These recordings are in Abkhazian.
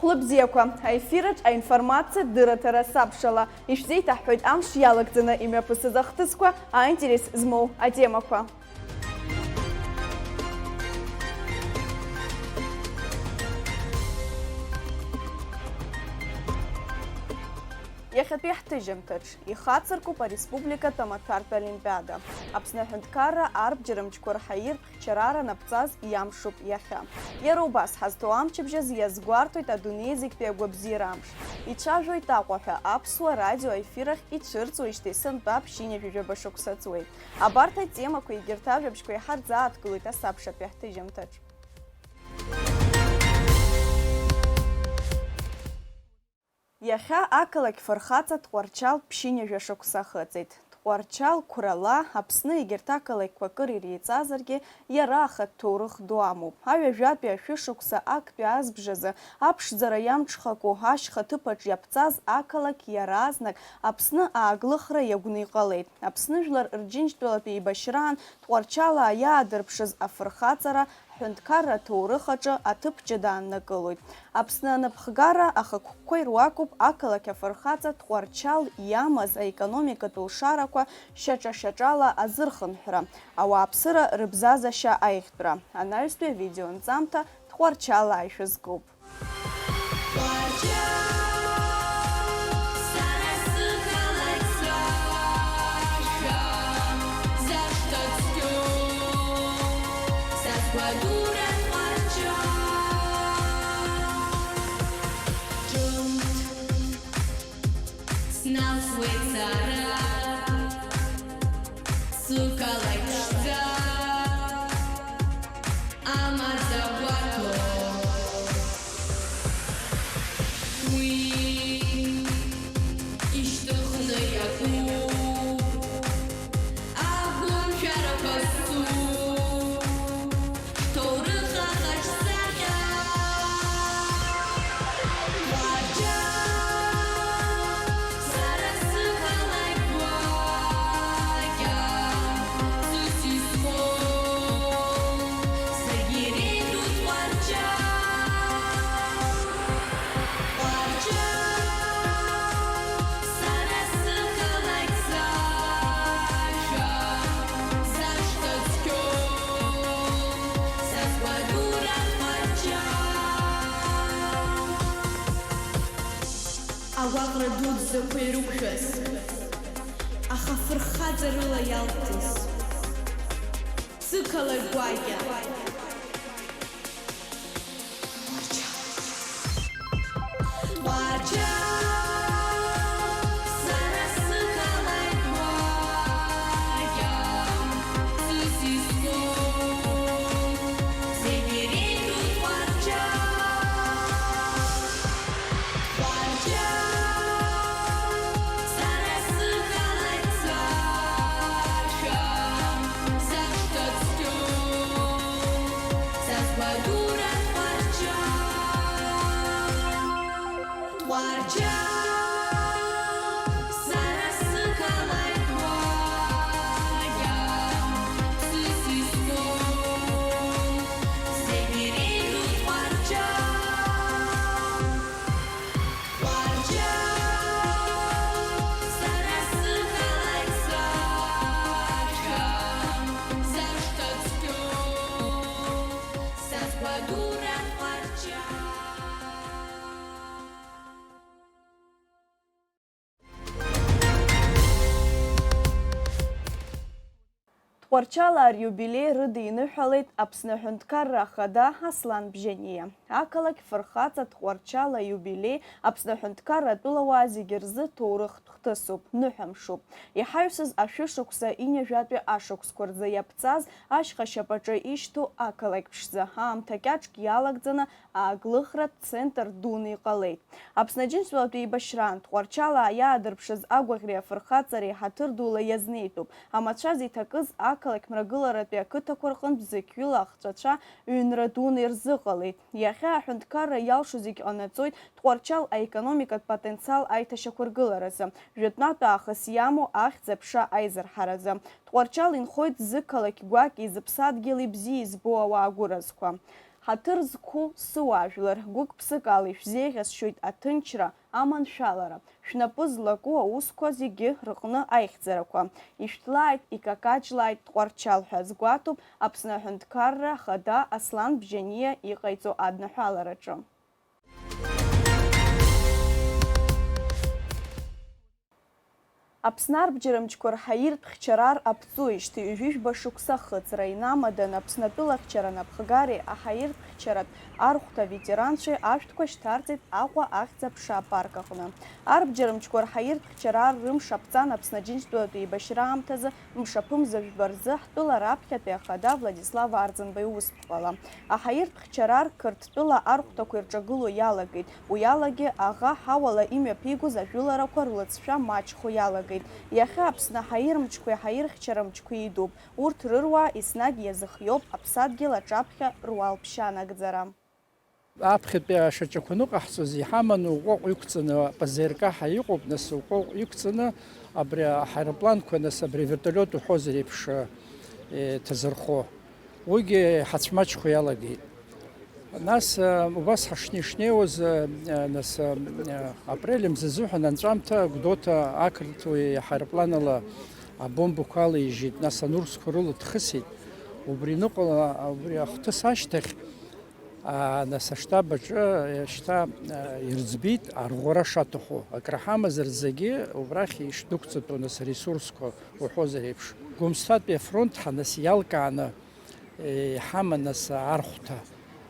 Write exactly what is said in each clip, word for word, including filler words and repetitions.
Хәлыбзиақәа, аефираҿ аинформациатә дырраҭара сабшала, ишәзеиҭаҳҳәоит амш иалагӡаны имҩаԥысыз ахҭысқәа, аинтерес змоу атемақәа. Иахьатәи ҳҭыжьымҭаҿ ихацыркуп ареспубликатә амаҭәартә олимпиада. Аԥсны аҳәынҭқарра арбџьармчқәа рҳаиртә хьчарара напҵас иамшуп иахьа. Иара убас ҳазҭоу амчыбжьаз иазгәарҭоит адунеи зегьтәи агәабзиара амш. Ицәажәоит Аҟәа ҳәа аԥсуа радио аефир ахь ицәырҵуеижьҭеи сынтәа ԥшьынҩажәижәаба шықәса ҵуеит. Абарҭ атемақәа егьырҭ ажәабжьқәа иҳарзааҭгылоит асабшатәи ҳҭыжьымҭаҿ. Иахьа ақалақь фырхаҵа Тҟәарчал ԥшьынҩажәа шықәса ахыҵит. Тҟәарчал қәрала Аԥсны егьырҭ ақалақьқәа акыр иреиҵазаргьы, иара ахатә ҭоурых ду амоуп. Аҩажәатәи ашәышықәса актәи азбжазы аԥшӡара иамҽхакәу ашьха ҭыԥаҿ иаԥҵаз ақалақь иаразнак Аԥсны ааглыхра иагәны иҟалеит. Аԥсны жәлар рџьынџьтәылатә еибашьраан Тҟәарчалаа иаадырԥшыз афырхаҵара ҳҳәынҭқарра аҭоурых аҿы аҭыԥ ҷыда ааннакылоит. Аԥсны анаԥхгара ахықәкқәа ируакуп ақалақь афырхаҵа Тҟәарчал иамаз аекономикатә лшарақәа шьаҿа-шьаҿала азырхынҳәра, ауааԥсыра рыбзазашьа аиӷьтәра. Анаҩстәи авидеонҵамҭа Тҟәарчалаа ишәызкуп. Сналсуеит сара, сықалақь ԥшӡа, амаӡа гәаҭо. Уи ишьҭыхны иакуп. Агәымшәарақәа зцу, ҳҭоурых ахаҿсахьа. Уаџьал, сара сыҟалеит гәакьа, сыс исхоу зегь иреиӷьу Тҟәарчал. Тҟәарчал, сара сыҟалеит сашәа, сашҭа цқьоу, са сгәадура Тҟәарчал. Агәаҟра дуӡӡақәа ирықәшәаз, аха фырхаҵарыла иалҵыз, сықалақь гәакьа. Тҟәарчалаа риубилеи рыдиныҳәалеит Аԥсны Аҳәынҭқарра Ахада Аслан Бжьаниа. Ақалақь фырхаҵа Тҟәарчал аиубилеи Аԥсны Аҳәынҭқарра атәылауаа зегьы рзы ҭоурыхтә хҭысуп, ныҳәамшуп. Иҳаҩсыз ашәышықәса инажәатәи ашықәсқәа рзы иаԥҵаз ашьха шьапаҿы ишьҭоу ақалақь ԥшӡа аамҭа кьаҿк иалагӡаны ааглыхратә центр дуны иҟалеит. Аԥсны Аџьынџьтәылатә еибашьраан Тҟәарчалаа иаадырԥшыз агәаӷьреи афырхаҵареи ҳаҭыр дула иазнеитәуп. Амацәаз иҭакыз ақалақь мрагыларатәи ақыҭақәа рҟынтә зықьҩыла ахҵәацәа ҩнра дуны ирзыҟалеит. Иахьа аҳәынҭқарра иалшо зегь ҟанаҵоит Тҟәарчал аекономикатә потенциал аиҭашьақәыргыларазы, жәытәнатә аахыс иамоу ахьӡ-аԥша аизырҳаразы. Тҟәарчал инхоит зықалақь гәакьеи зыԥсадгьыли бзиа избо ауаа гәыразқәа. Ҳаҭыр зқәу сыуаажәлар, гәык-ԥсык ала ишәзеиӷьасшьоит аҭынчра, аманшәалара, шәнапы злаку аусқәа зегьы рҟны аихьӡарақәа. Ишәҭлааит, икакаҷлааит Тҟәарчал ҳәа азгәаҭоуп Аԥсны Аҳәынҭқарра Ахада Аслан Бжьаниа иҟаиҵо адныҳәалараҿы. Аԥсны арбџьармчқәа рҳаиртә хьчара ар аԥҵуижьҭеи ҩажәижәба шықәса ахыҵра инамадан Аԥсны атәылахьчара анапхгареи аҳаиртә хьчаратә архәҭа аветеранцәеи ашәҭқәа шьҭарҵеит Аҟәа ахьӡ-аԥша апарк аҟны. Арбџьармчқәа рҳаиртә хьчара ар рымш аԥҵан Аԥсны Аџьынџьтәылатә еибашьра аамҭазы мшаԥымза жәба рзы ҳтәыла раԥхьатәи ахада Владислав Арӡынба иусԥҟала. Аҳаиртә хьчара ар Қырҭтәыла архәҭақәа ирҿагыло иалагеит, уи алагьы аӷа ҳауала имҩаԥигоз ажәыларақәа рлыҵшәа маҷхо иалагеит. Иахьа Аԥсны аҳаирмчқәеи аҳаирхьчарамчқәеи идуп. Урҭ рыруаа еснагь иазыхиоуп аԥсадгьыл аҿаԥхьа руалԥшьа анагӡара. Аԥхьатәи ашьаҿақәа аныҟаҳҵоз иҳаманы уҟәаҟә иқәҵаны, П З Р К ҳәа иҟоуп, нас уҟәаҟә иқәҵаны абри аҳаирпланқәа, нас абри авертолиот уҳәозар еиԥш, э, ҭазырхо. Уигьы ҳацәмаҷхо иалагеит. Нас, э, убас ҳашнеи-, шнеиуаз, э, э, нас, э, э, апрель мзазыҳәан анҵәамҭа Гәдоуҭа ақырҭуа иҳаирпланала абомбақәа алаижьит, нас анурсқәа рыла дхысит. Убри ныҟала, убри ахҭыс ашьҭахь, аа, нас аштаб аҿы, э, шьҭа, э, ирӡбеит арӷәӷәара шаҭаху. Акраҳамазар зегьы убрахь ишдәықәҵатәу, нас аресурсқәа уҳәозар еиԥш. Гәымсҭатәи афронт ҳа, нас иалкааны, э, иҳаман, нас архәҭа.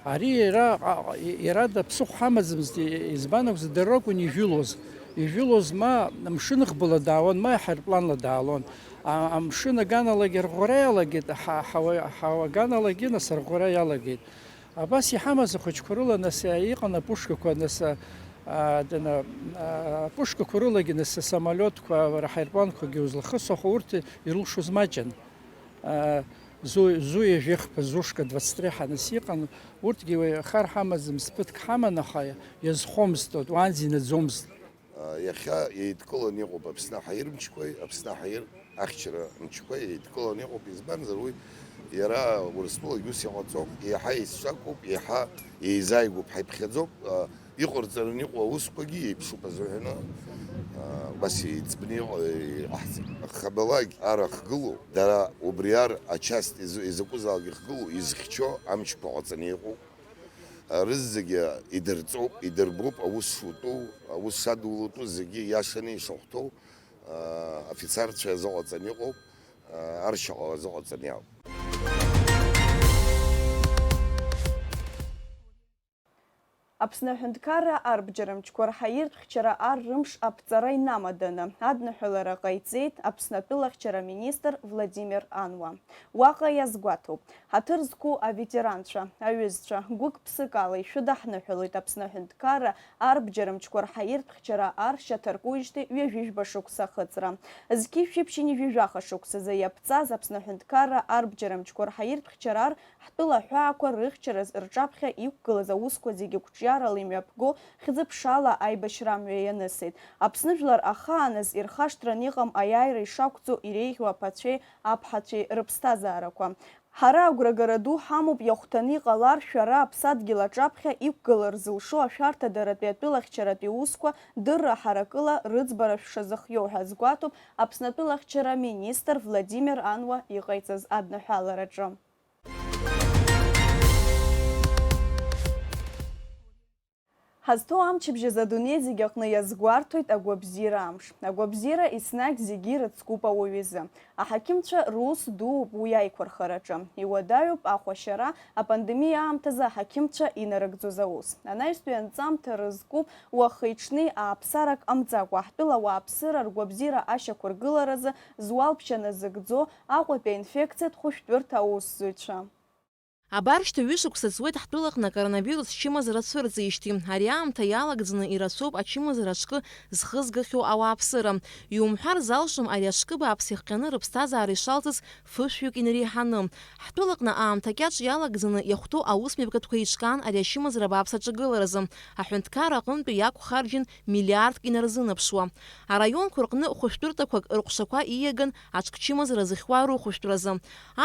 Ари иара, а, а, иара даԥсыхә ҳамаӡамызт, и-, избан акәзар, дара ракәын ижәылоз. Ижәылоз ма мшын ӷбала даауан, ма аҳаирпланла даалон. А, амшын аганалагьы арӷәӷәара иалагеит, ҳа-, ҳауа-, ҳауаганалагьы, нас, арӷәӷәара иалагеит. Абас иҳамаз ахәыҷқәа рыла, нас, иҟан апушкақәа, нас, а, дана, а, апушкақәа рылагьы, нас, асамолиотқәа, аҳаирпланқәагьы узлахысуа, аха урҭ ирылшоз маҷын. А, зу-, зу ҩажәи хԥа, зушка двадцать три ҳәа, нас, иҟан, урҭгьы уи хар ҳамаӡамызт, ԥыҭк ҳаман, аха иазхомызт, уаанӡа инаӡомызт. Иахьа еидкыланы иҟоуп Аԥсны аҳаирмчқәеи Аԥсны аҳаир ахьчара мчқәеи еидкыланы иҟоуп, избанзар, уи иара Урыстәылагьы ус иҟаҵоуп, еиҳа еицҿакуп, еиҳа еизааигәоуп, ҳаиԥхьаӡоуп, иҟарҵараны иҟоу аусқәагьы еиԥшуп азыҳәаны, убас еиҵбны иҟа-, иҟаҳҵеит. Хабалак ар ахгылоу, дара убри ар ачаст изы-, изакәызаалак ихгылоу, изхьчо амчқәа ҟаҵаны иҟоуп. Рызегьы идырҵоуп, идырбоуп, аус шутәу, аус адулатәу зегьы иашаны ишахәҭоу, афицарцәа иазыҟаҵаны иҟоуп, аршьаҟа азыҟаҵаны иҟоуп. Аԥсны аҳәынҭқарра арбџьармчқәа рҳаиртә хьчара ар рымш аԥҵара инамаданы адныҳәалара ҟаиҵеит Аԥсны атәылахьчара министр Владимир Ануа. Уаҟа иазгәаҭоуп, ҳаҭыр зқәу аветеранцәа, аҩызцәа, гәык-ԥсык ала ишәыдаҳныҳәалоит Аԥсны аҳәынҭқарра арбџьармчқәа рҳаиртә хьчара ар шьаҭаркуижьҭеи ҩажәи жәба шықәса ахыҵра. Зқьи жәшәи ԥшьынҩажәи жәаха шықәсазы иаԥҵаз Аԥсны аҳәынҭқарра арбџьармчқәа рҳаиртә хьчара ар ҳтәыла аҳәаақәа рыхьчараз рҿаԥхьа иқәгылаз аусқәа зегьы қәҿиарала имҩаԥго хьӡы-ԥшала аибашьра амҩа ианысит. Аԥсны жәлар ахааназ ирхашҭран иҟам аиааира ишақәҵоу иреиӷьу аԥацәеи аԥҳацәеи рыԥсҭазаарақәа. Ҳара агәрагара ду ҳамоуп, иахәҭаны иҟалар, шәара аԥсадгьыл аҿаԥхьа иқәгылар зылшо ашәарҭадаратәи атәылахьчаратәи усқәа дырра ҳаракыла рыӡбара шәшазыхиоу ҳәа азгәаҭоуп Аԥсны атәылахьчара министр Владимир Ануа иҟаиҵаз адныҳәалараҿы. Ҳазҭоу амчыбжь азы адунеи зегь аҟны иазгәарҭоит агәабзиара амш. Агәабзиара еснагь зегьы ирыцкуп ауаҩ изы. Аҳақьымцәа рус дууп уи аиқәырхараҿы. Иуадаҩуп ахәашьара, апандемиа аамҭазы аҳақьымцәа инарыгӡоз аус. Анаҩстәи анҵамҭа рызкуп уахи-ҽни ааԥсарак ҟамҵакәа, ҳтәыла ауааԥсыра ргәабзиара ашьақәыргыларазы зуалԥшьа назыгӡо Аҟәатәи аинфекциатә хәышәтәырҭа аусзуҩцәа. Абар шьҭа ҩышықәса ҵуеит ҳтәылаҟны акоронавирус чымазара цәырҵижьҭеи. Ари аамҭа иалагӡаны ирацәоуп ачымазара аҽкы зхызгахьоу ауааԥсыра. Иумҳәар залшом ари аҽкы бааԥс ихҟьаны рыԥсҭазаара ишалҵыз фышәҩык инареиҳаны. Ҳтәылаҟны аамҭа кьаҿ иалагӡаны иахәҭоу аусмҩаԥгатәқәа еиҿкаан ари ачымазара бааԥс аҿагыларазы. Аҳәынҭқарра аҟынтәи иақәхарџьын миллиардк инарзынаԥшуа. Араионқәа рҟны хәышәтәырҭақәак рыҟәшақәа ииаган аҽкчымазара зыхьуа рыхәышәтәразы.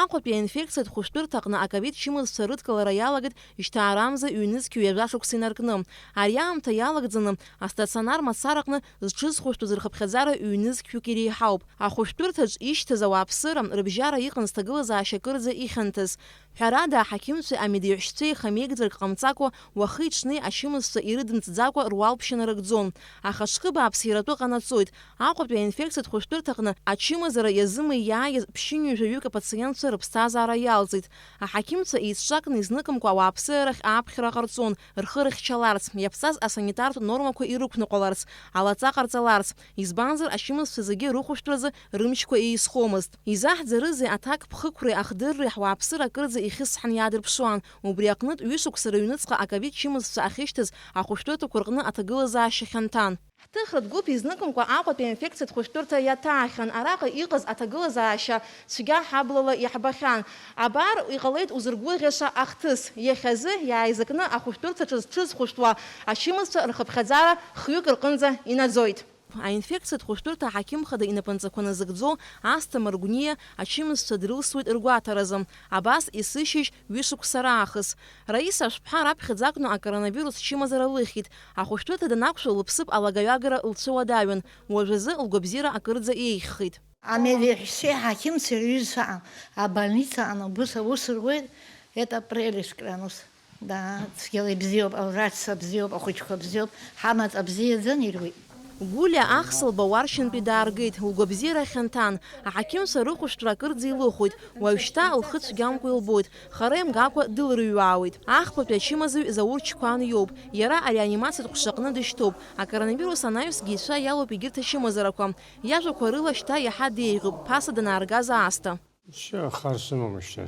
Аҟәатәи аинфекциатә хәышәтәырҭаҟны аковид Ачымазцәа рыдкылара иалагеит жьҭаарамза ҩнызқь ҩажәа шықәса инаркны. Ари аамҭа иалагӡаны астационар мацараҟны зҽызхәышәтәыз рхыԥхьаӡара ҩнызқьҩык иреиҳауп. Ахәышәтәырҭаҿ ишьҭаз ауааԥсыра рыбжьара иҟан зҭагылазаашьа кырӡа ихьанҭаз. Ҳәарада, аҳақьымцәеи амедеиҳәшьцәеи хамеигӡарак ҟамҵакәа, уахи-ҽни ачымазцәа ирыдымҵӡакәа руалԥшьа нарыгӡон. Аха ҽкы бааԥс иаратәы ҟанаҵоит. Аҟәатәи аинфекциатә хәышәтәырҭаҟны ачымазара иазымиааиз ԥшьынҩажәаҩык апациентцәа рыԥсҭазаара иалҵит. Аҳақьымцәа еицҿакны изныкымкәа ауааԥсыра рахь ааԥхьара ҟарҵон, рхы рыхьчаларц, иаԥҵаз асанитартә нормақәа ирықәныҟәаларц, алаҵа ҟарҵаларц, избанзар, ачымазцәа зегьы рыхәышәтәразы рымчқәа еисхомызт. Изаҳӡарызеи аҭакԥхықәреи ахдырреи ҳуааԥсыра акырӡа ихьысҳан иаадырԥшуан, убри аҟнытә ҩышықәса рыҩныҵҟа аковид чымазцәа ахьышьҭаз ахәышәтәырҭақәа рҟны аҭагылазаашьа хьанҭан. Ҳҭыхратә гәыԥ изныкымкәа Аҟәатәи аинфекциатә хәышәтәырҭа иаҭаахьан, араҟа иҟаз аҭагылазаашьа цәгьа ҳаблала иаҳбахьан. Абар, иҟалеит узыргәырӷьаша ахҭыс, иахьазы иааизакны ахәышәтәырҭаҿы зҽызхәышәтәуа ачымазцәа рхыԥхьаӡара хҩык рҟынӡа инаӡоит. Аинфекциатә хәышәтәырҭа аҳақьым хада инапынҵақәа назыгӡо Асҭамыр Гәниа ачымазцәа дрылсуеит ргәаҭаразы, абас есышьыжь ҩышықәса раахыс. Раиса Ашәԥҳа раԥхьаӡа акәны акоронавирус чымазара лыхьит. Ахәышәтәырҭа данақәшәо лыԥсыԥ алагаҩагара лцәыуадаҩын, уажәазы лгәабзиара акырӡа еиӷьхеит. Амедеиҳәшьцәеи аҳақьымцәеи рҩызцәа абольницаҟны убыс аус руеит, это прелесть, клянусь. Да, цәгьала ибзиоуп, аврачцәа бзиоуп, ахәыҷқәа бзиоуп, ҳамаҵ абзиаӡаны ируит. Гәлиа Ахсылба уаршьынтәи дааргеит, лгәабзиара хьанҭан, аҳақьымцәа рыхәышәтәра акырӡа илыхәоит, уажәшьҭа лхы цәгьамкәа илбоит, хара имгакәа дылрыҩуаауеит. Ахԥатәи ачымазаҩ Заур Чқәан иоуп, иара ареанимациатә ҟәшаҟны дышьҭоуп, акоронавирус анаҩсгьы ицәа иалоуп егьырҭ ачымазарақәа. Иажәақәа рыла шьҭа иаҳа деиӷьуп, ԥаса данааргаз аасҭа. Ишьа хар сымам шьҭа.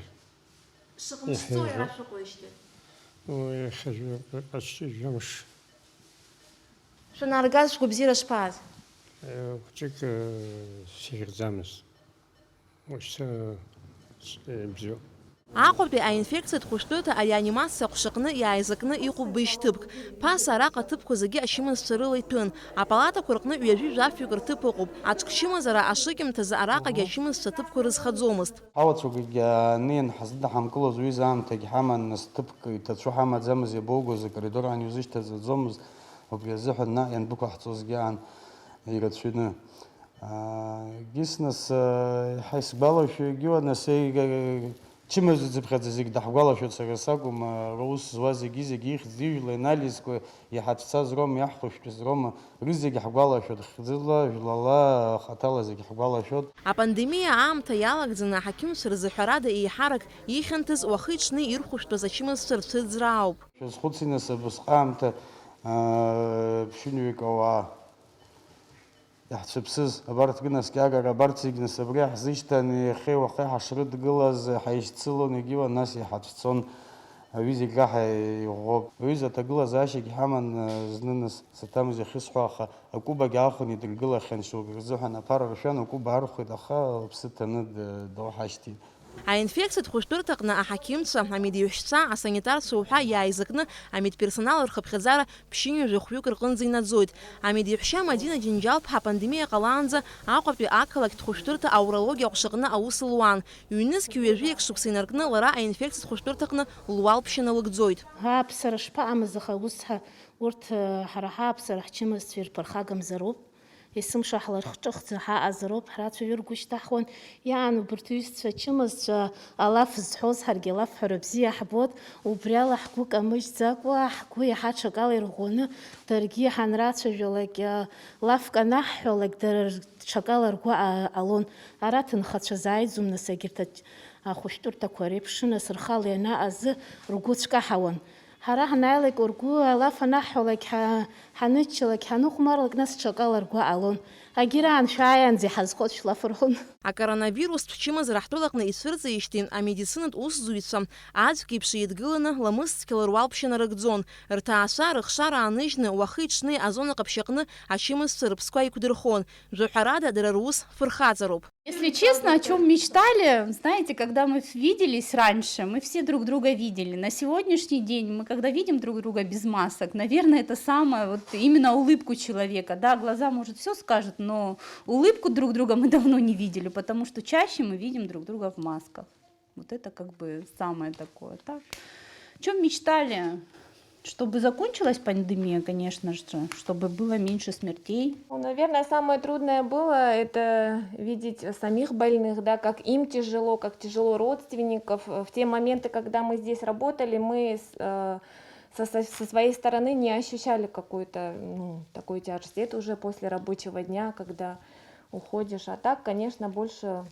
Шаҟа мшцои ара шәыҟоижьҭеи? Уи иахьа жәа-, ҟаҵшьы жәамш. Шәанааргаз шәгәабзиара шԥааз? Э, хәыҷык, э, сеиӷьӡамызт. Уажәшьҭа, э, бзиоуп. Аҟәатәи аинфекциатә хәышәтәырҭа ареанимациа аҟәшаҟны иааизакны иҟоуп быжь ҭыԥк. Ԥаса араҟа аҭыԥқәа зегьы ачымазцәа рыла иҭәын. Апалатақәа рҟны ҩажәи жәафҩык рҭыԥ ыҟоуп. Аҿкчымазара ашыкьымҭазы араҟагьы ачымазцәа аҭыԥқәа рызхаӡомызт. Ҳауацәақәагьы ааны ианҳзыдҳамкылоз уи аамҭагь ҳаман, нас ҭыԥк иҭацәу ҳамаӡамыз, иабоугоз, акоридор аан иузышьҭаӡаӡомызт, убри азыҳәан наҟ иандәықәаҳҵозгьы аан ирацәаҩны. Аа, егьыс, нас, аа, иаҳа исгәалашәо егьиуан, нас, еи-, чымазаҩцыԥхьаӡа зегь даҳгәалашәоит, сара сакәым, аа, рус зуа зегьы-зегьы ихьӡ ижәла, анализқәа иҳацәцаз роума, иаҳхәышәтәыз роума, рызегь ҳгәалашәоит, хьӡыла, жәлала, хаҭала зегь ҳгәалашәоит. Апандемиа аамҭа иалагӡаны аҳақьымцәа рзы ҳәарада еиҳарак ихьанҭаз уахи-ҽни ирхәышәтәыз ачымазцәа рцәырӡра ауп. Шәазхәыци, нас, абысҟаамҭа, аа, ԥшьынҩык ауаа иаҳцәыԥсыз, абарҭгьы наскьагара, абарҭ зегь, нас, абри иаҳзышьҭан, иахьеи уахеи ҳашрыдгылаз, ҳаишьцылон, егьиуан, нас иҳацәцон, аҩы зегь раҳа иӷәӷәоуп. Аҩыза аҭагылазаашьагь ҳаман, зны, нас, саҭамыз иахьысҳәо, аха акәыбагь аахәаны идыргылахьан, шьоук рзыҳәан аԥара ршәан, акәыба архәеит, аха лыԥсы ҭаны д-, доуҳашьҭит. Аинфекциатә хәышәтәырҭаҟны аҳақьымцәа, амедеиҳәшьцәа, асанитарцәа уҳәа иааизакны амедперсонал рхыԥхьаӡара ԥшьынҩажәа хәҩык рҟынӡа инаӡоит. Амедеиҳәшьа Мадина Џьынџьал-ԥҳа апандемиа ҟалаанӡа Аҟәатәи ақалақьтә хәышәтәырҭа аурологиа аҟәшаҟны аус луан. Ҩнызқь ҩажәи акы шықәса инаркны лара аинфекциатә хәышәтәырҭаҟны луалԥшьа налыгӡоит. Ааԥсара шԥаҟамыз, аха ус ҳа-, урҭ, ҳара ҳааԥсара ҳчымазцәа ирԥырхагамзароуп. Есымша ҳлахҿыхӡа ҳаҟазароуп, ҳрацәаҩы ргәы шьҭаҳхуан, иаан убарҭ ҩызцәа ачымазцәа алаф зҳәоз, ҳаргьы алафҳәара бзиа ҳбот, убриала ҳгәы камыжьӡакәа, ҳгәы иаҳа ҽакала ирӷәӷәаны, даргьы ҳанрацәажәалак, лафк анаҳҳәалак, дара р-, ҽакала ргәы а-, ҟалон. Ара ҭынхацәа зааиӡом, нас, егьырҭ ач-, ахәышәтәырҭақәа реиԥш, нас, рхала ианаҟаз ргәы цәкаҳауан. Ҳара ҳанааилак, ргәы алаф анаҳҳәалак, ҳа-, ҳаныччалак, ҳаныхәмарлак, нас ҽакала ргәы ҟалон. Агьыраан шәааиаанӡа иҳазхоит шәлаф рҳәон. Акоронавирустә чымазара ҳтәылаҟны ицәырҵижьҭеи амедицинатә усзуҩцәа аӡәк еиԥш еидгыланы ламыс цқьала руалԥшьа нарыгӡон, рҭаацәа рыхшара ааныжьны уахи-ҽни азона ҟаԥшь аҟны ачымазцәа рыԥсқәа еиқәдырхон, жәаҳәарада дара рус фырхаҵароуп. Если честно, о чём мечтали, знаете, когда мы виделись раньше, мы все друг друга видели. На сегодняшний день мы, когда видим друг друга без масок, наверное, это самое, вот именно улыбку человека. Да, глаза, может, всё скажут, но улыбку друг друга мы давно не видели, потому что чаще мы видим друг друга в масках. Вот это как бы самое такое. Так, о чем мечтали? Чтобы закончилась пандемия, конечно же, чтобы было меньше смертей. Ну, наверное, самое трудное было это видеть самих больных, да, как им тяжело, как тяжело родственников. В те моменты, когда мы здесь работали, мы с- э, со, со- со своей стороны не ощущали какую-то, ну, такую тяжесть. Это уже после рабочего дня, когда уходишь. А так, конечно, больше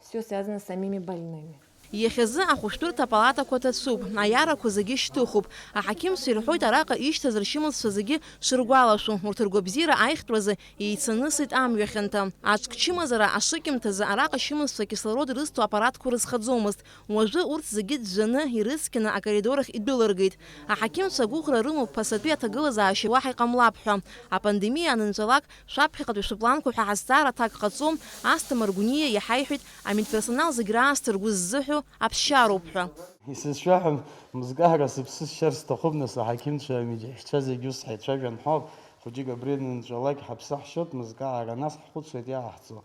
все связано с самими больными. Иахьазы ахәышәтәырҭа апалатақәа ҭацәуп, аиарақәа зегьы шьҭыхуп. Аҳақьымцәа ирҳәоит араҟа ишьҭаз ршьымызцәа зегьы шыргәалашәо, урҭ ргәабзиара аихтәразы еицанысит амҩа хьанҭа. Аҿкчымазара ашыкьымҭазы араҟа ашьымызцәа акислород рызҭо аппаратқәа рызхаӡомызт. Уажәы урҭ зегьы ӡәӡәаны, ирыцқьаны акоридор ахь идәылыргеит. Аҳақьымцәа агәыӷра рымоуп ԥасатәи аҭагылазаашьа уаҳа иҟамлап ҳәа. Апандемиа анынҵәалак, шәаԥхьаҟатәи шәыпланқәа ҳәа ҳазҵаара аҭак ҟаҵом, Асҭамыр Гәниа иаҳа иҳәеит, амедперсонал зегь раасҭа ргәы ззыҳәо аԥсшьароуп ҳәа. Исызшәаҳәом, мызкаҳара сыԥсы сшьар сҭахуп, нас аҳақьымцәа, амедиахьцәа зегьы ус ҳаицәажәан ҳәоуп. Хәыҷык абри анынҵәалак ҳаԥсы ҳшьоит, мызкаҳара нас ҳхәыцуеит иааҳҵо.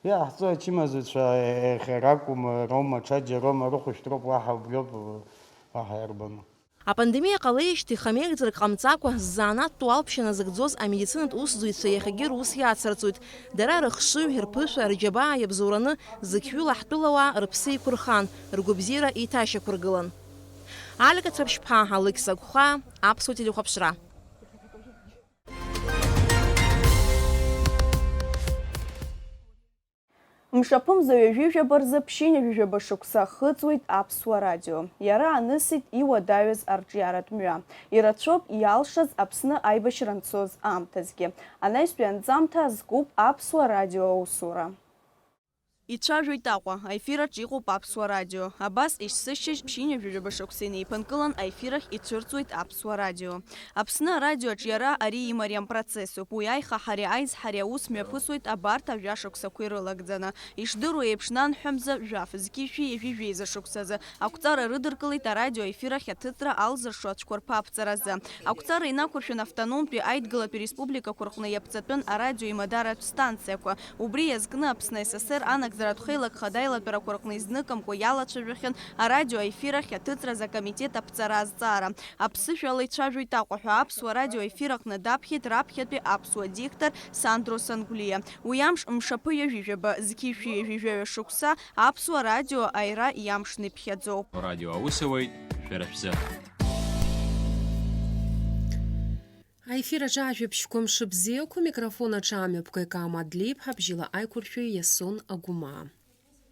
Иааҳҵо ачымазацәа иахьа ракәым, роума, ҽаџьа роума, рыхәышәтәроуп, уаҳа убриоуп, уаҳа иарбану. Апандемиа ҟалеижьҭеи хамеигӡарак ҟамҵакәа, ззанааҭтәу алԥшьа назыгӡоз амедицинатә усзуҩцәа иахьагьы рус иацырҵоит. Дара рыхшыҩ, рԥышәа, рџьабаа иабзоураны зықьҩыла ҳтәылауаа рыԥсы еиқәырхан, ргәабзиара еиҭашьақәыргылан. Алика Цаԥшьԥҳа, Алықьса Гәхаа, Аԥсуа телехәаԥшра. Мшаԥымза ҩажәижәаба рзы ԥшьынҩажәижәаба шықәса ахыҵуеит Аԥсуа радио. Иара анысит иуадаҩыз арҿиаратә мҩа. Ирацәоуп иалшаз Аԥсны аибашьра анцоз аамҭазгьы. Анаҩстәи анҵамҭа азкуп Аԥсуа радио аусура. Ицәажәоит Аҟәа, аефираҿ иҟоуп Аԥсуа радио. Абас ишсышьыжь, ԥшьынҩажәижәаба шықәса инеиԥынкылан аефир ахь ицәырҵуеит Аԥсуа радио. Аԥсны арадиоаҿ иара ари имариам процессуп. Уи аиха ҳареи аизҳареи аус мҩаԥысуеит абарҭ ажәашықәсақәа ирылагӡаны. Ишдыру еиԥш, нанҳәа мза жәаф зқьи шәи ҩажәи жәеиза шықәсазы ақәҵара рыдыркылеит арадиоефир ахь аҭыҵра алзыршо ацәқәырԥа аԥҵаразы. Ақәҵара инақәыршәан автономтәи аидгылатәи республикақәа рҟны иаԥҵатәын арадио имадаратә станциақәа. Убри иазкны Аԥсны СССР анагӡаратә хеилак хада аилатәарақәа рҟны изныкымкәа иалацәажәахьан арадиоефир ахь аҭыҵраз акомитет аԥҵара азҵаара. Аԥсышәала ицәажәоит Аҟәа ҳәа аԥсуа радиоефир аҟны даԥхьеит раԥхьатәи аԥсуа диктор Сандро Сангәлиа. Уи амш мшаԥы ҩажәижәаба, зқьи шәи ҩажәи жәаҩа шықәса аԥсуа радио аира иамшны иԥхьаӡоуп. Радио аусуеит, шәара шәзы. Аефир аҿы ажәабжьқәа мшыбзиақәа, микрофон аҿы амҩаԥгаҩ Каамаҭ Длеиԥҳа, бжьыла аиқәыршәаҩ Иасон Агәмаа.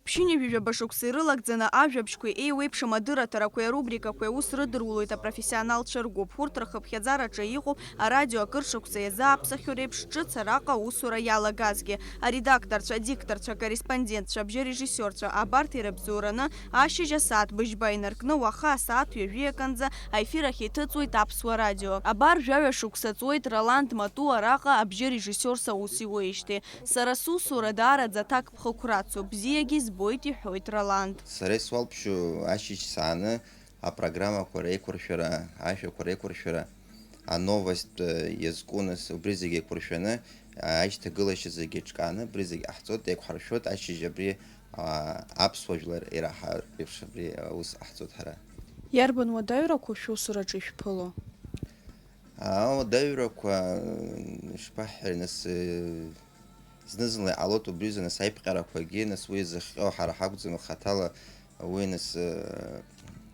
Ԥшьынҩажәижәаба шықәса ирылагӡаны ажәабжьқәеи еиуеиԥшым адырраҭарақәеи арубрикақәеи аус рыдырулоит апрофессионалцәа ргәыԥ. Урҭ рхыԥхьаӡараҿы иҟоуп арадио акыр шықәса иазааԥсахьоу реиԥш ҿыц араҟа аусура иалагазгьы. Аредакторцәа, адикторцәа, акорреспондентцәа, абжьарежиссиорцәа, абарҭ ирыбзоураны ашьыжь асааҭ быжьба инаркны уаха асааҭ ҩажәи аканӡа аефир ахь иҭыҵуеит Аԥсуа радио. Абар жәаҩа шықәса ҵуеит Роланд Мату араҟа абжьарежиссиорс аус иуеижьҭеи. Сара сусура даараӡа аҭакԥхықәрацу, бзиагьы избоит, иҳәоит Роланд. Сара исуалԥшьоу ашьыжь сааны апрограммақәа реиқәыршәара, ашәақәа реиқәыршәара, ановость, э, иазку нас, убри зегьы еиқәыршәаны, а, аишьҭагылашьа зегьы ҿкааны, абри зегь ҟаҳҵоит, еиқәҳаршәоит, ашьыжь абри, а, аԥсуа жәлар ираҳар еиԥш абри аус ҟаҳҵоит ҳара. Иарбан уадаҩрақәоу шәусураҿы ишәԥыло? Ауадаҩрақәа, ишԥаҳҳәари, нас, зны-зынла иҟалоит убри, нас аиԥҟьарақәагьы, нас уи зыхҟьо ҳара ҳакәӡам, хаҭала уи, нас,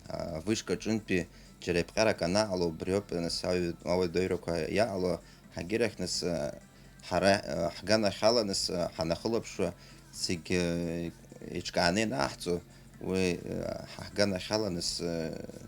авышка аҿынтәи џьара иԥҟьарак анаҟало, убриоуп, нас, ауадаҩрақәа иаҟало, ҳагьырахь, нас, ҳара ҳганахьала, нас, ҳанахылаԥшуа, зегь еиҿкааны ианаҳҵо, Уи ҳаҳганахьала нас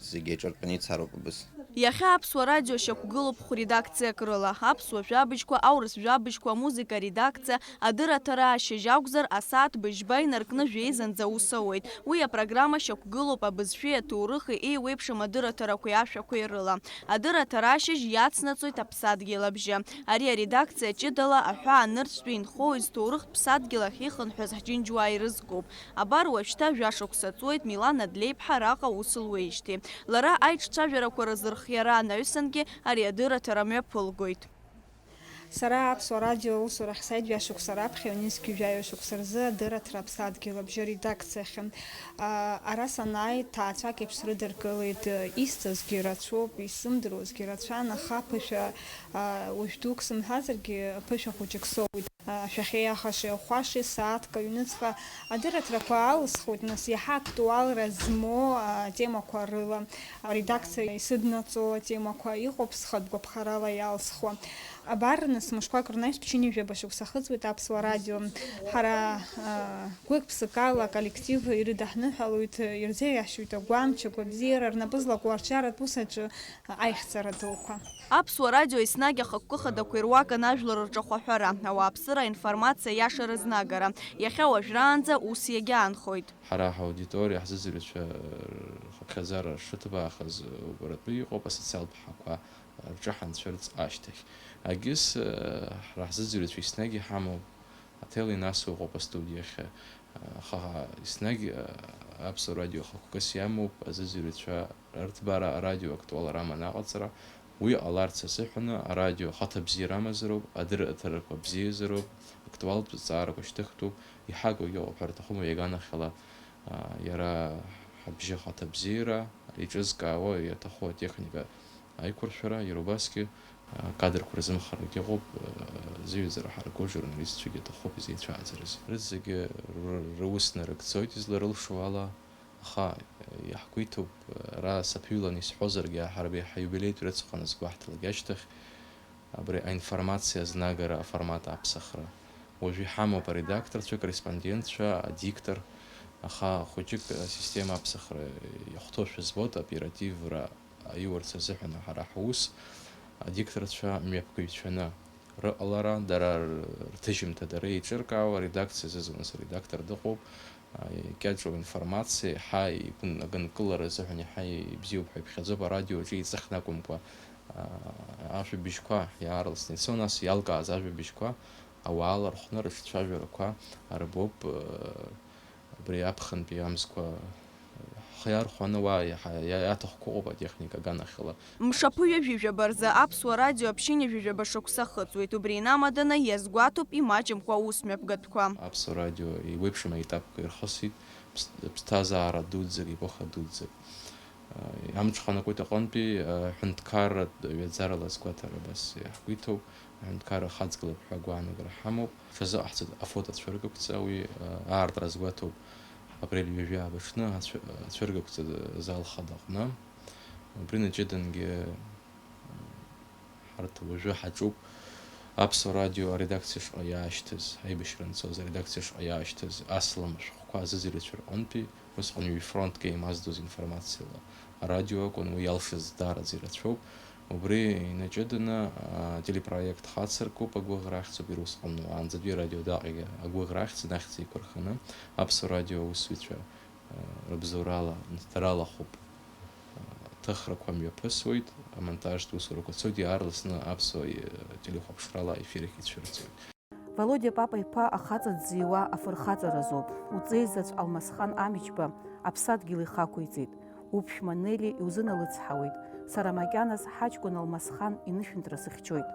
зегьы еиҿартәаны ицароуп абыс. Иахьа Аԥсуа радио шьақәгылоуп хә-редакциак рыла, аԥсуа жәабжьқәа, аурыс жәабжьқәа, амузыка аредакциа, адырраҭара ашьыжь акәзар, асааҭ быжьба инаркны жәеизанӡа аус ауеит. Уи апрограмма шьақәгылоуп абызшәеи аҭоурыхи еиуеиԥшым адырраҭарақәеи ашәақәеи рыла. Адырраҭара ашьыжь иацнаҵоит аԥсадгьыл абжьы. Ари аредакциа ҷыдала аҳәаа нырцәтәи инхоу изҭоурыхтә ԥсадгьыл ахь ихынҳәыз ҳџьынџьуаа ирызкуп. Абар уажәшьҭа жәа шықәса ҵуеит Милана Длеиԥҳа араҟа аус луеижьҭеи. Лара аиҿцәажәарақәа рзырхиара анаҩсангьы ари адырраҭара мҩаԥылгоит. Сара Аԥсуа радио аусурахь сааит ҩажәа шықәса раԥхьа, ҩнызқьи жәаҩа шықәса рзы адырраҭара Аԥсадгьыл абжьы редакциахьы. Ара санааи, ҭаацәак еиԥш срыдыркылеит, исҵазгьы рацәоуп, исзымдыруазгьы рацәан, аха ԥышәа, уажә дук сымҳәазаргьы, ԥышәа хәыҷык соуит. Ашәахьеи ахаши ахәашеи сааҭк ҩнуҵҟа адырраҭарақәа алысхуеит, нас иаҳа актуалра змоу атемақәа рыла. Аредакциа исыднаҵо атемақәа иҟоуп схатә гәаԥхарала иалсхуа. Абар, нас, мышқәак рнаҩс ԥшьынҩажәаба шықәса ахыҵуеит Аԥсуа радио. Ҳара, а, гәык-ԥсыкала аколлектив ирыдаҳныҳәалоит, ирзеиӷьасшьоит агәамч, агәабзиара, рнапы злаку арҿиаратә ус аҿы аихьӡара дуқәа. Аԥсуа радио еснагь ахықәкы хадақәа ируакын ажәлар рҿахәаҳәара, ауааԥсыра аинформациа иаша рызнагара. Иахьа уажәраанӡа ус иагьаанхоит. Ҳара ҳаудиториа, ҳзыӡырҩцәа рхыԥхьаӡара шыҭбаахаз убаратәы иҟоуп асоциалтә ҳақәа рҿы ҳанцәырҵ ашьҭахь. Агьыс, ҳара ҳзыӡырҩцәа еснагь иҳамоуп, аҭел инасыу ыҟоуп астудиахь, аха еснагь Аԥсуа радио хықәкыс иамоуп азыӡырҩцәа рырҭбаара, арадио актуалра аманы аҟаҵара. Уи ҟаларц азыҳәаны арадио ахаҭа бзиара амазароуп, адырраҭарақәа бзиазароуп, актуалтә зҵаарақәа шьҭыхтәуп, иҳагу иҟоуп ҳәа рҭахума иаганахьала, а, иара ҳабжьы ахаҭа бзиара, иҿызкаауа иаҭаху атехника аиқәыршәара, иара убасгьы, а, кадрқәа рзымхарагьы ыҟоуп, а, зыҩаӡара ҳарго ажурналистцәагьы аҭахуп изеицәааӡараз. Рызегьы р-, рус нарыгӡоит изларылшо ала, аха, а, иаҳгәеиҭоуп, ара саԥыҩланы исҳәозаргьы, ҳара ҳаиубилеитә рыцхәа аназгәаҳҭалак ашьҭахь, абри аинформациа азнагара аформат аԥсахра. Уажәы иҳамоуп аредакторцәа, акорреспондентцәа, адиктор, аха хәыҷык асистема аԥсахра иахәҭоушәа збоит, аоперативра аиурц азыҳәан ҳара ҳус адикторцәа мҩаԥгаҩцәаны рыҟалара, дара р-, рҭыжьымҭа дара еиҿыркаауа, аредакциа зызуаз аредактор дыҟоуп, а, икьаҿу информациа еиҳа игәын-, агынкылара азыҳәан еиҳа ибзиоуп ҳәа иԥхьаӡоуп, арадио аҿы еиҵыхны акәымкәа, а, ажәабжьқәа иаарласны ицо, нас иалкааз ажәабжьқәа ауаа лархәны рыҿцәажәарақәа арбоуп, а, абри аԥхынтәи амзқәа ҳхы иархәаны уа иаҳа-, иа-, иаҭахқәа ыҟоуп атехника аганахьала. Мшаԥы ҩажәижәаба рзы Аԥсуа радио аԥшьынҩажәижәаба шықәса ахыҵуеит, убри инамаданы иазгәаҭоуп имаҷымкәа аус мҩаԥгатәқәа. Аԥсуа радио еиуеиԥшым аетапқәа ирхысит, ԥс-, ԥсҭазаара дуӡӡак, епоха дуӡӡак. Амҽханакуеит аҟынтәи, аҳәынҭқарратә ҩаӡарала азгәаҭара абас иаҳгәеиҭоуп, аҳәынҭқарра хаҵгылап ҳәа агәаанагара ҳамоуп. Ҽазыҟаҳҵоит афотоцәыргақәҵа, уи, аартра азгәаҭоуп апрель ҩажәи ааба аҽны ацәы-, ацәыргақәҵа зал хадаҟны. Убри наҷыдангьы, ҳарҭ уажәы ҳаҿуп Аԥсуа радио аредакциа шҟа иаашьҭыз, аибашьра анцоз аредакциа шҟа иаашьҭыз асалам шәҟәқәа азыӡырҩцәа рҟынтәи, усҟан ҩ-фронтк еимаздоз информациала арадио акәын, уи иалшаз даараӡа ирацәоуп. Убри инаҷыданы, ателепроект хацыркуп, агәыӷра ахьӡуп, иара усҟан уаанӡатәи арадио даҟьагьы агәыӷра ахьӡын, ахьӡ еиқәырханы, Аԥсуа радио аусзуҩцәа, рыбзоурала, дара алахәуп. Ҭыхрақәа мҩаԥысуеит, амонтажтә усурақәа цоит, иаарласны аԥсуа, э, телехәаԥшрала аефир ахь ицәырҵуеит. Володиа Папа-иԥа ахаҵа дзиуа афырхаҵаразоуп. Уҵеи заҵә Алмасхан Амичба аԥсадгьыл ихақәиҵеит. Уԥшәма Нели иузыналыцҳауеит, сара макьаназ ҳаҷкәын Алмасхан инышәынҭра сыхьчоит.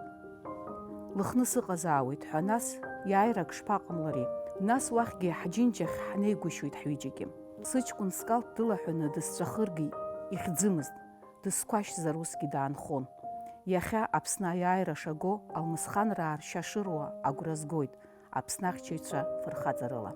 Лыхны сыҟазаауеит ҳәа, нас иааирак шԥаҟамлари? Нас уахьгьы ҳџьынџьахь ҳнеигәышьоит ҳҩыџьагьы. Сыҷкәын скалҭ дылаҳәаны дысҵәахыргьы ихьӡымызт, дысқәашьзар усгьы даанхон. Иахьа Аԥсны аиааира шаго Алмысханраа ршьа шыруа агәра згоит, Аԥсны ахьчаҩцәа фырхаҵарыла.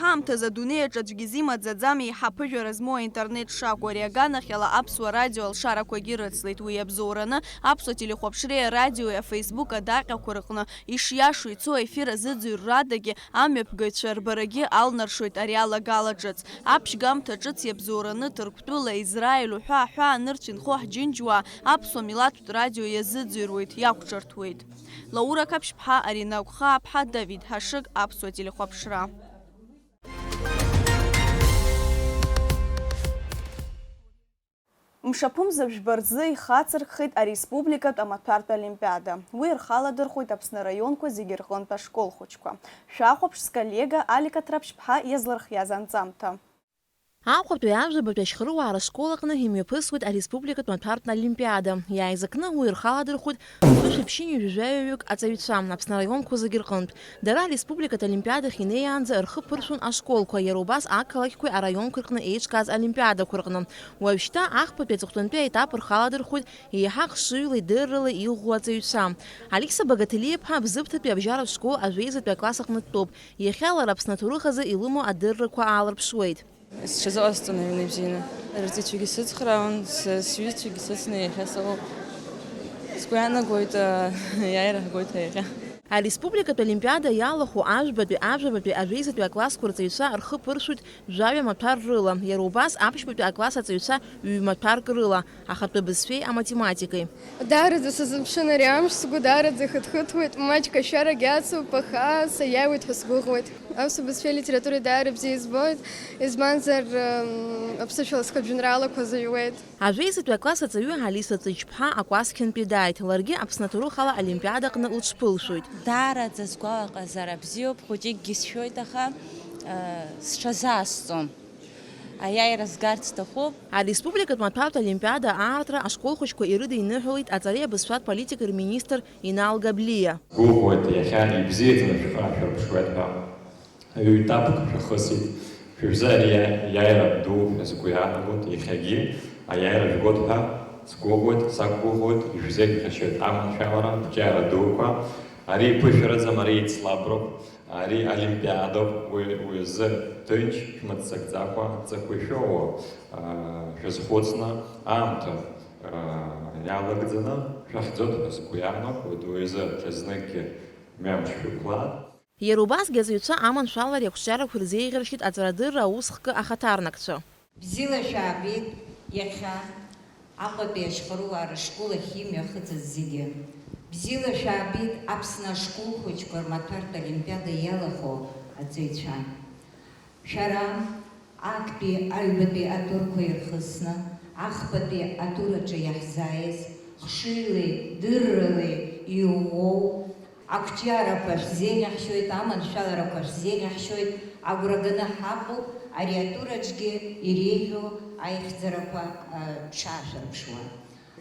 Ҳаамҭазы адунеи аҿы аӡәгьы изимаӡаӡам еиҳа аԥыжәара змоу аинтернет шакәу, ари аганахьала Аԥсуа радио алшарақәагьы рыцлеит. Уи иабзоураны Аԥсуа телехәаԥшреи арадиои афеисбук адаҟьақәа рҟны ишиашоу ицо аефир азыӡырҩрадагьы амҩаԥгаҩцәа рбарагьы алнаршоит ари алагала ҿыц. Аԥшьгамҭа ҿыц иабзоураны Ҭырқәтәыла, Израиль уҳәа аҳәаа нырцә инхо ҳџьынџьуаа аԥсуа милаҭтә радио иазыӡырҩуеит, иақәҿырҭуеит. Лаура Қаԥшьԥҳа, Арина Гәхааԥҳа, Давид Ҳашыг, Аԥсуа телехәаԥшра. Мшаԥымза жәба рзы ихацыркхеит ареспубликатә амаҭәартә олимпиада. Уи рхы аладырхәеит Аԥсны араионқәа зегьы рҟынтә ашкол хәыҷқәа. Шәахәаԥш, сколлега Алика Ҭраԥшьԥҳа иазлырхиаз анҵамҭа. Аҟәатәи ажәабатәи ашьхаруаа рышкол аҟны имҩаԥысуеит ареспубликатә маҭәартә олимпиада. Иааизакны уи рхаладырхәит хәышәи ԥшьынҩажәи жәаҩаҩык аҵаҩцәа, Аԥсны араионқәа зегьы рҟынтә. Дара ареспубликатә олимпиадахь инеиаанӡа рхы ԥыршәон ашколқәа, иара убас ақалақьқәеи араионқәеи рҟны еиҿкааз олимпиадақәа рҟны. Уажәшьҭа ахԥатәи аҵыхәтәантәи аетап рхаладырхәит еиҳа хшыҩлеи дырралеи иӷәӷәоу аҵаҩцәа. Алиса Багаҭелиаԥҳа Бзыԥҭатәи абжьаратә школ ажәеизатәи акласс аҟны дтәоуп. Иахьа лара Аԥсны аҭоурых азы илымоу адыррақәа ааларԥшуеит. Сҽазыҟасҵон аҩны ибзианы. Рҵаҩцәагьы сыцхраауан, с-, сҩызцәагьы сыцны иахьа сыҟоуп. Сгәы иаанагоит, а, иааира ҳгоит ҳәа иахьа. Ареспубликатә олимпиада иалахәу ажәбатәи, ажәабатәи, ажәеизатәи аклассқәа рҵаҩцәа рхы ԥыршәоит жәаҩа маҭәар рыла, иара убас аԥшьбатәи акласс аҵаҩцәа ҩ-маҭәарк рыла, ахатәы бызшәеи аматематикеи. Даараӡа сазыԥшын ари амш, сгәы даараӡа ихыҭхыҭуеит, маҷк ашәарагь ацуп, аха саиааиуеит ҳәа сгәыӷуеит. Аԥсуа бызшәеи алитературеи даара бзиа избоит, избанзар, м, аԥсышәала схатә жәеинраалақәа зыҩуеит. Ажәеизатәи акласс аҵаҩы Алиса Ҵәыџьԥҳа акәасқьантәи дааит, ларгьы Аԥсны аҭоурыхала олимпиада аҟны лыҽԥылшәоит. Даараӡа сгәалаҟазаара бзиоуп, хәыҷыкгьы сшәоит, аха, э, сҽазаасҵом. Аиааира згарц сҭахуп. Ареспубликатә маҭәартә олимпиада аартра ашкол хәыҷқәа ирыдиныҳәалеит аҵареи абызшәатә политикеи рминистр Инал Габлиа. Гәыӷуеит, иахьа ибзиаӡаны шәхы аашәырԥшуеит ҳәа. Ҩ-етапк шәахысит. Шәыжәзы ари иа-, иааира ду ҳәа сгәы иаанагоит, иахьагьы аиааира жәгоит ҳәа сгәыӷуеит, сақәгәыӷуеит, ишәзеиӷьасшьоит аманшәалара, ақәҿиара дуқәа. Ари ԥышәараӡам, ари еицлаброуп. Ари олимпиадоуп, уи, уи азы ҭынч, шәмыццакӡакәа, ҵакқәа ишәоуа, аа, шәазхәыцны, аамҭа, аа, иалагӡаны шәахьӡоит ҳәа сгәы иаанагоит, уи азы ҽазныкгьы мҩамш шәықәлааит. Иара убасгьы аҵаҩцәа аманшәалареи ақәҿиарақәеи рзеиӷьаршьеит аҵарадырра аусхкы ахаҭарнакцәа. Бзиала шәаабеит иахьа Аҟәатәи ашьхаруаа рышкол ахь имҩахыҵыз зегьы. Бзиала шәаабеит Аԥсны ашкол хәыҷқәа рмаҭәартә олимпиада иалахәу аҵаҩцәа. Шәара актәи аҩбатәи атурқәа ирхысны, ахԥатәи атур аҿы иаҳзааиз, хшыҩлеи дырралеи иӷәӷәоу, ақәҿиарақәа шәзеиӷьаҳшьоит, аманшәаларақәа шәзеиӷьаҳшьоит, агәра ганы ҳаҟоуп, ари атураҿгьы иреиӷьу аихьӡарақәа, а, дшаашәырԥшуа.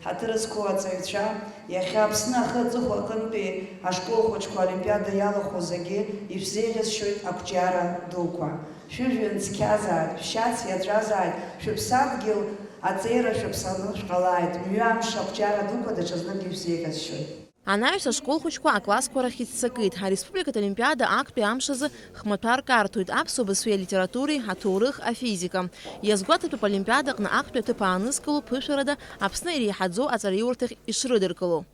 Ҳаҭыр зқәу аҵаҩцәа, иахьа Аԥсны ахы аҵыхәа аҟынтәи ашкол хәыҷқәа олимпиада иалахәу зегьы ишәзеиӷьасшьоит ақәҿиара дуқәа. Шәыжәҩан цқьазааит, шәшьац иаҵәазааит, шәыԥсадгьыл аҵеира шәыԥсаны шәҟалааит, мҩамш ақәҿиара дуқәа даҽазныкгьы шәзеиӷьасшьоит. Анаҩс ашкол хәыҷқәа аклассқәа рахь иццакит. Ареспубликатә олимпиада актәи амш азы хмаҭәарк арҭоит аԥсуа бызшәеи алитературеи, аҭоурых, афизика. Иазгәаҭатәуп олимпиадаҟны актәи аҭыԥ аанызкыло ԥышәарада Аԥсны иреиҳаӡоу аҵараиурҭахь ишрыдыркыло.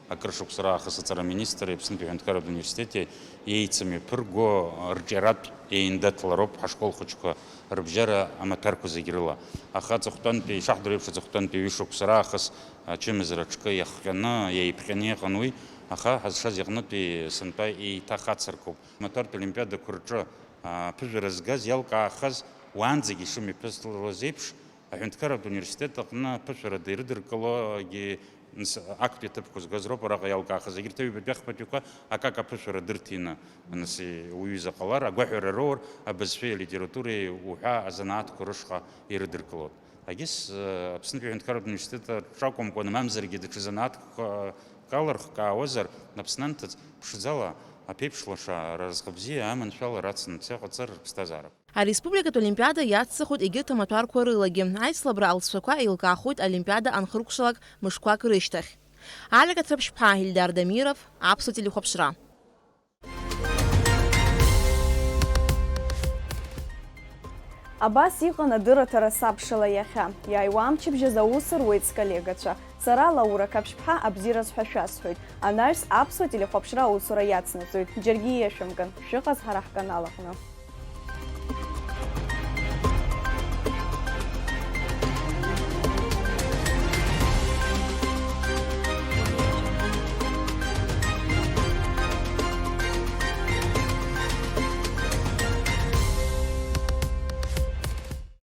Акыр шықәса раахыс аҵара аминистри Аԥснытәи аҳәынҭқарратә университети еицымҩаԥырго рҿиаратә еиндаҭлароуп ҳашкол хәыҷқәа рыбжьара амаҭәарқәа зегь рыла. Аха аҵыхәтәантәи, ишаҳдыруа еиԥш, аҵыхәтәантәи ҩышықәса раахыс ачымазара аҿкы иахҟьаны, иеиԥҟьаны иҟан уи, аха ҳазшаз иҟнытәи сынтәа еиҭах ацыркуп. Амаҭәартә олимпиадақәа рҿы, а, аԥыжәара згаз, иалкаахаз, уаанӡагьы ишымҩаԥысуаз еиԥш, аҳәынҭқарратә университет аҟны аԥышәарада ирыдыркылогьы, нас, актәи аҭыԥқәа згаз роуп араҟа иалкаахаз. Егьырҭ аҩбатәи ахԥатәиқәа акака аԥышәара дырҭины, нас, уҩыза ҟалар, агәаҳәара роур, абызшәеи алитературеи уҳәа азанааҭқәа рышҟа ирыдыркылоит. Егьыс, э, Аԥснытәи аҳәынҭқарратә университет аҿы акәымкәаны, мамзаргьы даҽа занааҭк, э, калырхкаауазар, Аԥсны анҭыҵ ԥшӡала аԥеиԥш лаша, аразҟы бзиа, аманшәалара ацны мца иҟаҵар рыԥсҭазаарап. Ареспубликатә олимпиада иацҵахоит егьырҭ амаҭәарқәа рылагьы. Аицлабра алҵшәақәа еилкаахоит олимпиада анхыркәшалак мышқәак рышьҭахь. Алика Ҭраԥшьԥҳа, Ильдар Дамиров, Аԥсуа телехәаԥшра. Абас иҟан адырраҭара Сабшала иахьа. Иааиуа амчыбжь азы аус руеит сколлегацәа. Сара Лаура Қаԥшьԥҳа абзиараз ҳәа шәасҳәоит. Анаҩс аԥсуа телехәаԥшра аусура иацнаҵоит. Џьаргьы ииашәымган, шәыҟаз ҳара ҳканал аҟны.